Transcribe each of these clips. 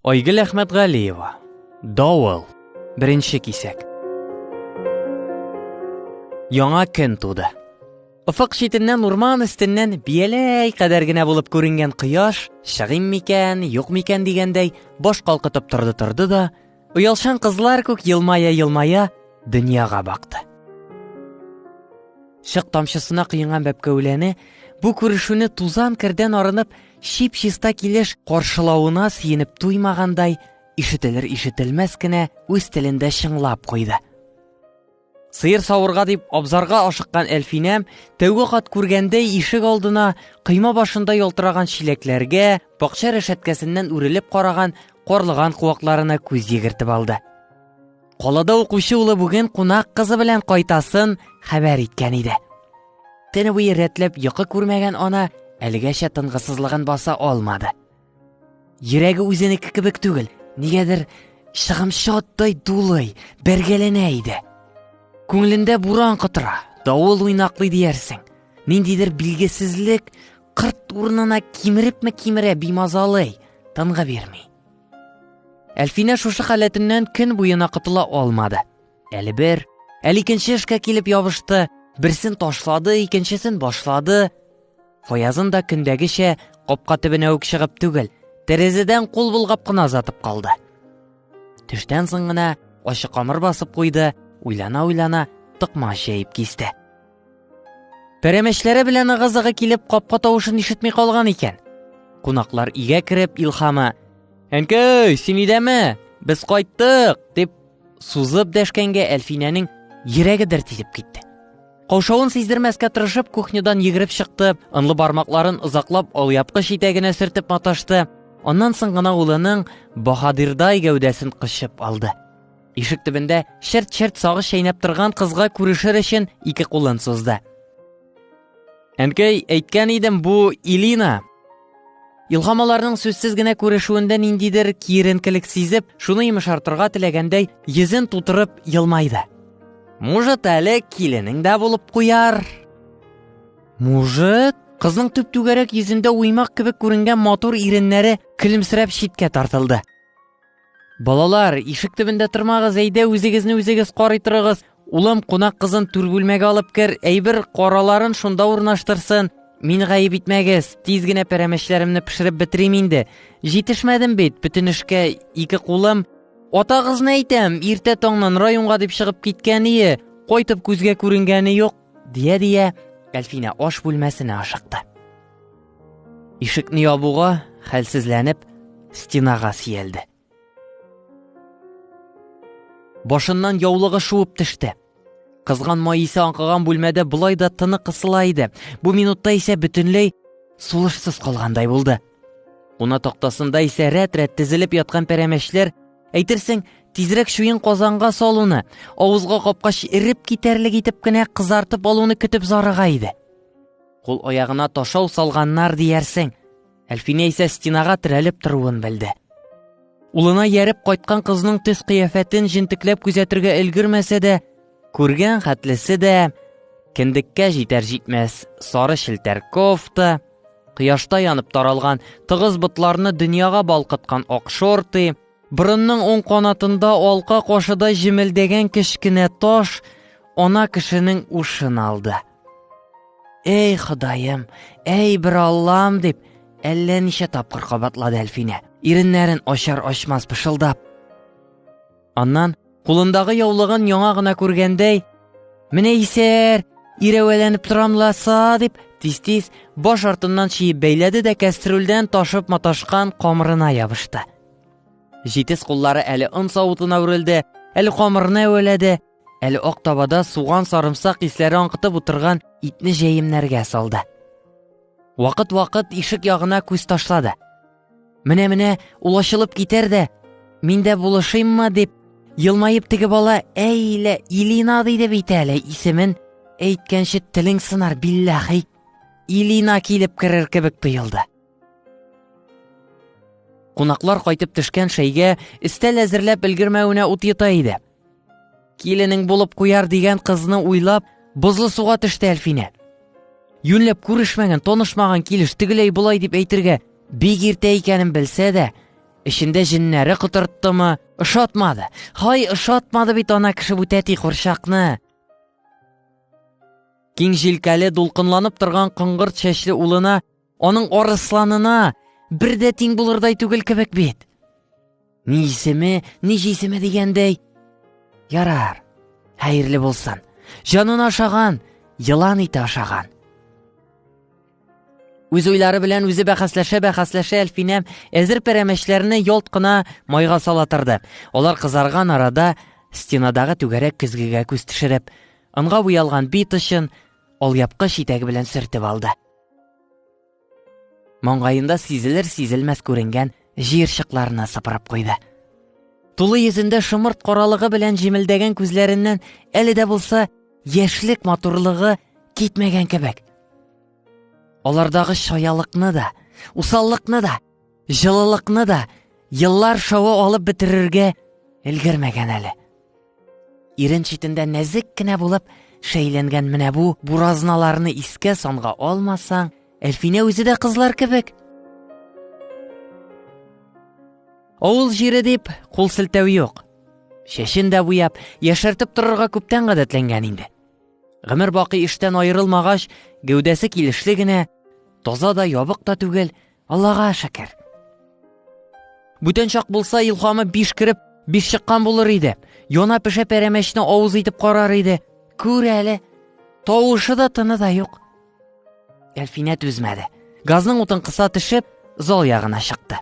Айгөл Әхмәтгалиева. Давыл. Беренче кисәк. Яңа көн туды. Офык читеннән урман өстеннән бияләй кадәр генә булып күренгән кояш, чыгыйм микән, юк микән дигәндәй, баш калкытып торды-торды да, оялчан кызлар күк елмая-елмая дөньяга бакты. Чык тамчысына коенган бәбкә үләне бу күрешүне тузан кердән арынып, чип-чиста килеш каршылавына сөенеп туймагандай, ишетелер-ишетелмәс кенә үз телендә чыңлап куйды. Сыер савырга дип абзарга ашыккан Әлфинәм тәүге кат күргәндәй ишек алдына, койма башында ялтыраган чиләкләргә, бакча рәшәткәсеннән үрелеп караган карлыган куакларына күз йөгертеп алды. Калада укучы улы бүген кунак кызы белән кайтасын хәбәр иткән иде. Төне буе рәтләп йокы күрмәгән ана әлегәчә тынгысызлыгын баса алмады. Йөрәге үзенеке кебек түгел, нигәдер чыгымчы аттай дулый, бәргәләнә иде. Күңелендә буран котыра, давыл уйнаклый диярсең. Ниндидер билгесезлек кырт урынына кимерепме кимерә бимазалый, тынгы бирми. Әлфинә шушы халәтеннән көн буена котыла алмады. Әле бер, әле икенче эшкә килеп ябышты, берсен ташлады, икенчесен башлады. Фаязын да көндәгечә капка төбенә үк чыгып түгел, тәрәзәдән кул болгап кына озатып калды. Төштән соң гына ачы камыр басып куйды, уйлана-уйлана токмач җәеп кисте. Пәрәмәчләре белән ыгы-зыгы килеп капка тавышын ишетми калган икән. Кунаклар өйгә кереп Илһамы: "Әнкәй, син өйдәме? Без кайттык!" дип сузып дәшкәнгә Әлфинәнең йөрәге дерт итеп китте. Каушавын сиздермәскә тырышып, кухнядан йөгереп чыкты, ынлы бармакларын озаклап алъяпкыч итәгенә сөртеп маташты. Аннан соң гына улының баһадирдай гәүдәсен кочып алды. Ишек төбендә черт-черт сагыш чәйнәп торган кызга күрешер өчен ике кулын сузды. Әнкәй, әйткән идем, бу Илина. Илһам аларның сүзсез генә күрешүендә ниндидер киеренкелек сизеп, шуны йомшартырга теләгәндәй, йөзен тутырып елмайды. Мужет әле киленең дә булып куяр. Мужет? Кызның түп-түгәрәк йөзендә уймак кебек күренгән матур иреннәре көлемсерәп читкә тартылды. Балалар, ишек төбендә тормагыз, әйдә үзегезне үзегез карый торыгыз. Улым, кунак кызын түр бүлмәгә алып кер, әйбер караларын шунда урнаштырсын. Мин гаеп итмәгез, тиз генә пәрәмәчләремне пешереп бетерим инде. Җитешмәдем бит, бөтен эшкә ике кулым. Атагызны әйтәм, иртә таңнан районга дип чыгып киткән ие, кайтып күзгә күренгәне юк, дия-дия, Әлфинә аш бүлмәсенә ашыкты. Ишекне ябуга, хәлсезләнеп, стенага сөялде. Башыннан яулыгы шуып төште. Кызган май исе аңкыган бүлмәдә болай да тыны кысыла иде. Бу минутта исә бөтенләй сулышсыз калгандай булды. Куна тактасында исә рәт-рәт тезелеп яткан пәрәмәчләр, әйтерсең, тизрәк чуен казанга салуны, авызга капкач эреп китәрлек итеп кенә кызартып алуны көтеп зарыга иде. Кул аягына ташау салганнар диярсең. Әлфинә исә стенага терәлеп торуын белде. Улына яреп кайткан кызның төс кыяфәтен җентекләп күзәтергә өлгермәсә дә, күргән хәтлесе дә кендеккә җитәр җитмәс сары челтәр кофта, кояшта янып таралган тыгыз ботларны дөньяга балкыткан ак шорты, Борынның уң канатында алка кашыдай җемелдәгән кечкенә таш ана кешенең ушын алды. Эй, Ходаем, эй, бер Аллам, дип, әллә ничә тапкыр кабатлады Әлфинә, иреннәрен ачар-ачмас пышылдап. Аннан кулындагы яулыгын яңа гына күргәндәй, менә исәр, ирәвәләнеп торам ласа, дип, тиз-тиз баш артыннан чиеп бәйләде дә кәстрүлдән ташып маташкан камырына ябышты. Җитез куллары әле он савытына үрелде, әле камырны әвәләде, әле ак табада суган сарымсак исләре аңкытып утырган итне җәемнәргә салды. Вакыт-вакыт ишек ягына күз ташлады. Менә-менә ул ачылып китәр дә, мин дә булышыйммы дип, елмаеп теге бала әйлә Илина диде бит әле исемен әйткәнче телең сынар билләхи. Илина килеп керер кебек тоелды. Кунаклар кайтып төшкән шәйгә өстәл әзерләп өлгермәвенә ут йота иде. Киленең булып куяр дигән кызны уйлап, бозлы суга төште Әлфинә. Юньләп күрешмәгән, танышмаган килеш тегеләй болай дип әйтергә бик иртә икәнен белсә дә, Эчендә җеннәре котырттымы? Ошатмады. Һай, ошатмады бит ана кеше бу тәти курчакны. Киң җилкәле, дулкынланып торган коңгырт чәчле улына, аның арысланына бер дә тиң булырдай түгел кебек бит. Ни исеме, ни җисеме дигәндәй. Ярар, хәерле булсын. Җанын ашаган, елан ите ашаган. Үз уйлары белән үзе бәхәсләшә-бәхәсләшә Әлфинә әзер пәрәмәчләрне ялт кына майга сала торды. Алар кызарган арада стенадагы түгәрәк көзгегә күз төшереп, онга буялган бит очын алъяпкыч итәге белән сөртеп алды. Маңгаенда сизелер-сизелмәс күренгән җыерчыкларны сыпырып куйды. Тулы йөзендә шомырт каралыгы белән җемелдәгән күзләреннән әле дә булса яшьлек матурлыгы китмәгән кебек. Алардагы чаялыкны да, усаллыкны да, җылылыкны да еллар шавы алып бетерергә өлгермәгән әле. Ирен читендә нәзек кенә булып шәйләнгән менә бу буразналарны искә санга алмасаң, Әлфинә үзе дә кызлар кебек. Авыл җире дип кул селтәү юк. Чәчен дә буяп, яшәртеп торырга күптән гадәтләнгән инде. Гомер бакый эштән аерылмагач, гәүдәсе килешле генә, таза да ябык та түгел, Аллага шөкер. Бүтән чак булса, Илһамы биш кереп, биш чыккан булыр иде. Яна пешә пәрәмәчне авыз итеп карар иде. Күр әле, тавышы да тыны да юк. Әлфинә түзмәде. Газның утын кыса төшеп, зал ягына чыкты.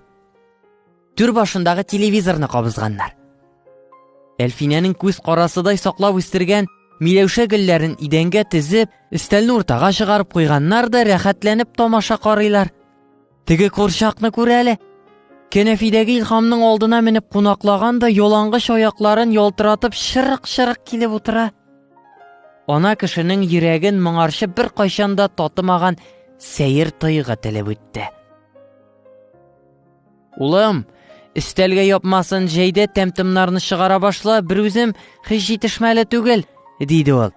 Түр башындагы телевизорны кабызганнар. Әлфинәнең күз карасыдай саклап үстергән миләүшә гөлләрен идәнгә тезеп, өстәлне уртага чыгарып куйганнар да рәхәтләнеп тамаша карыйлар. Теге курчакны күр әле. Кәнәфидәге Илһамның алдына менеп кунаклаган да ялангыч аякларын ялтыратып чырык-чырык килеп утыра. Ана кешенең йөрәген моңарчы беркайчан да татымаган сәер тойгы телеп үтте. Улым, өстәлгә япмасын җәйдә тәм-томнарны чыгара башла, бер үзем һич җитешмәле түгел, диде ул.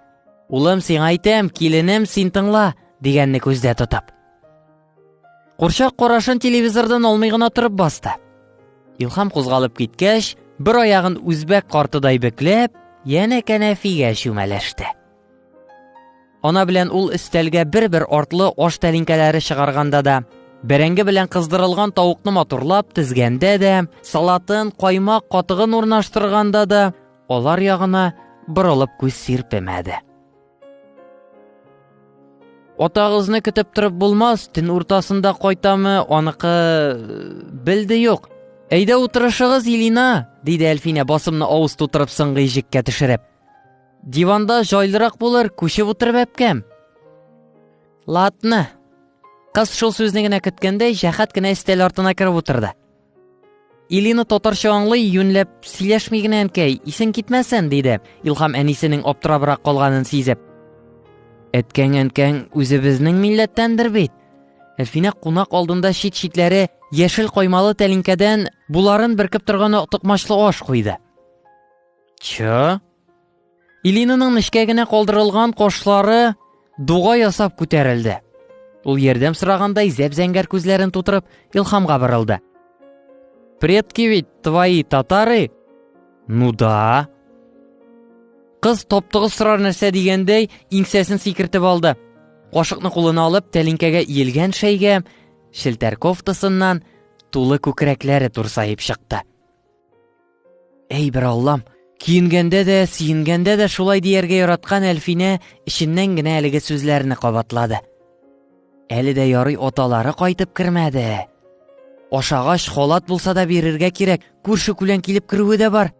Улым, сиңа әйтәм, киленем, син тыңла, дигәнне күздә тотып. Курчак карашын телевизордан алмый гына торып басты. Илһам кузгалып киткәч, бер аягын үзбәк картыдай бөкләп, янә кәнәфигә чүмәләште. Ана белән ул өстәлгә бер-бер артлы аш тәлинкәләре чыгарганда да, бәрәңге белән кыздырылган тавыкны матурлап тезгәндә дә, салатын, каймак, катыгын урнаштырганда да, алар ягына борылып күз сирпемәде. Атагызны көтеп торып булмас, төн уртасында кайтамы, аныкы э, белде юк. Әйдә утырышыгыз, Илина, диде Әлфинә басымны авыз тутырып соңгы иҗеккә төшереп. Диванда җайлырак булыр, күчеп утыр бәбкәм. Ладно. Кыз шул сүзне генә көткәндәй, җәһәт кенә өстәл артына кереп утырды. Илина татарча аңлый, юньләп сөйләшми генә әнкәй, исең китмәсен, диде Илһам әнисенең аптырабрак калганын сизеп. Әткәң әнкәң үзебезнең милләттәндер бит. Әлфинә кунак алдында чит-читләре яшел каймалы тәлинкәдән буларын беркеп торган токмачлы аш куйды. Чё? Илинаның нечкә генә калдырылган кашлары дуга ясап күтәрелде. Ул ярдәм сорагандай зәп-зәңгәр күзләрен тутырып Илһамга борылды. Предки ведь твои татары? Ну да. Кыз топтыгыз сорар нәрсә дигәндәй иңсәсен сикертеп алды. Кашыкны кулына алып, тәлинкәгә иелгән шәйгә челтәр кофтасыннан тулы күкрәкләре турсаеп чыкты. Әй бер Аллам, киенгәндә дә, сөенгәндә дә шулай дияргә яраткан Әлфинә эченнән генә әлеге сүзләрне кабатлады. Әле дә ярый аталары кайтып кермәде. Ашагач халат булса да бирергә кирәк, күрше күлән килеп керүе дә бар.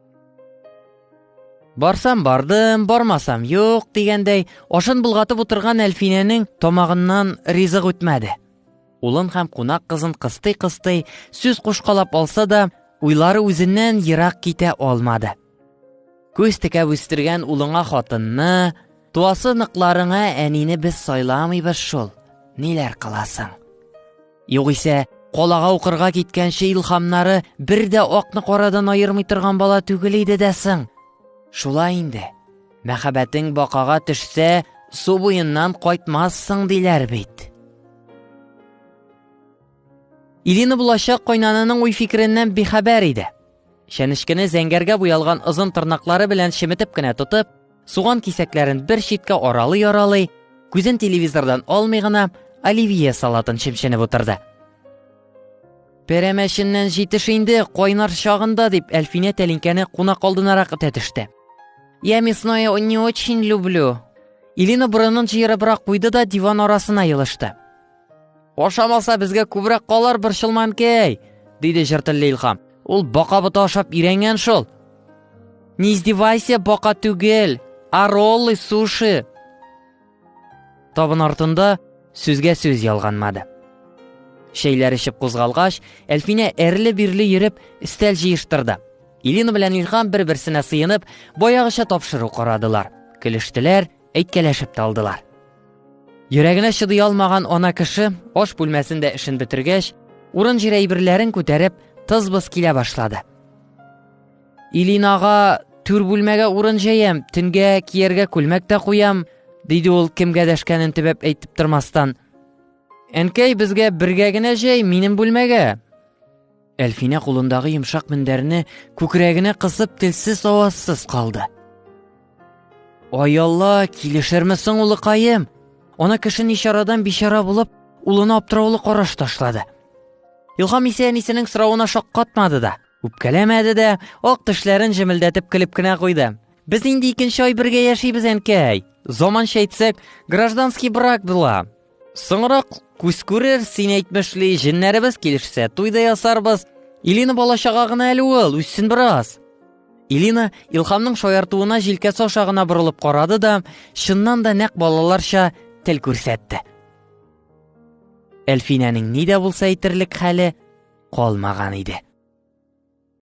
Барсам бардым, бармасам юк дигәндәй, ашын болгатып утырган Әлфинәнең тамагыннан ризык үтмәде. Улын һәм кунак кызын кыстый-кыстый сүз кушкалап алса да, уйлары үзеннән ерак китә алмады. Күз текәп үстергән улыңа хатынны, туасы ныкларыңа әнине без сайламыйбыз шул. Ниләр кыласың? Югыйсә, калага укырга киткәнче илһамнары бер дә акны карадан аермый торган бала түгел иде дә соң. Шулай инде. Мәхәббәтең бакага төшсә, су буеннан кайтмассың диләр бит. Илина булачак кайнананың уй-фикереннән бихәбәр иде. Чәнечкене зәңгәргә буялган озын тырнаклары белән чеметеп кенә тотып, суган кисәкләрен бер читкә аралый-аралый, күзен телевизордан алмый гына оливье салатын чемченеп утырды. Пәрәмәченнән җитеш инде, кайнар чагында, дип Әлфинә тәлинкәне кунак алдынарак этә төште. Я мясное не очень люблю. Илина борынын җыерыбрак куйды да диван арасына елышты. Ашамаса безгә күбрәк калар борчылма, әнкәй, диде җыр телле Илһам. Ул бака боты ашап өйрәнгән шул. Не издевайся, бака түгел, а роллы, суши. Табын артында сүзгә сүз ялганмады. Чәйләр эчеп кузгалгач, Әлфинә әрле-бирле йөреп, өстәл җыештырды. Илина белән Илһам бер-берсенә сыенып, баягыча тапшыру карадылар. Көлештеләр, әйткәләшеп тә алдылар. Йөрәгенә чыдый алмаган ана кеше аш бүлмәсендә эшен бетергәч, урын-җир әйберләрен күтәреп, тыз-быз килә башлады. Илинага түр бүлмәгә урын җәям, төнгә кияргә күлмәк тә куям, диде ул кемгә дәшкәнен төбәп әйтеп тормастан. Әнкәй безгә бергә генә җәй, минем бүлмәгә. Әлфинә кулындагы йомшак мендәрне күкрәгенә кысып телсез авазсыз калды. Ай Алла, килешерме соң улыкаем? Ана кеше ничарадан бичара булып, улына аптыраулы караш ташлады. Илһам исә әнисенең соравына шаккатмады да, үпкәләмәде дә, ак тешләрен җемелдәтеп көлеп кенә куйды. Без инде икенче ай бергә яшибез, әнкәй. Заманча әйтсәк, гражданский брак була. Соңрак күз күрер, син әйтмешли, җеннәребез килешсә, туй да ясарбыз. Илина бала-чага гына әле ул, үссен бераз. Илина Илһамның шаяртуына җилкәсе аша гына борылып карады да, чыннан да нәкъ балаларча тел күрсәтте. Әлфинәнең ни дә булса әйтерлек хәле калмаган иде.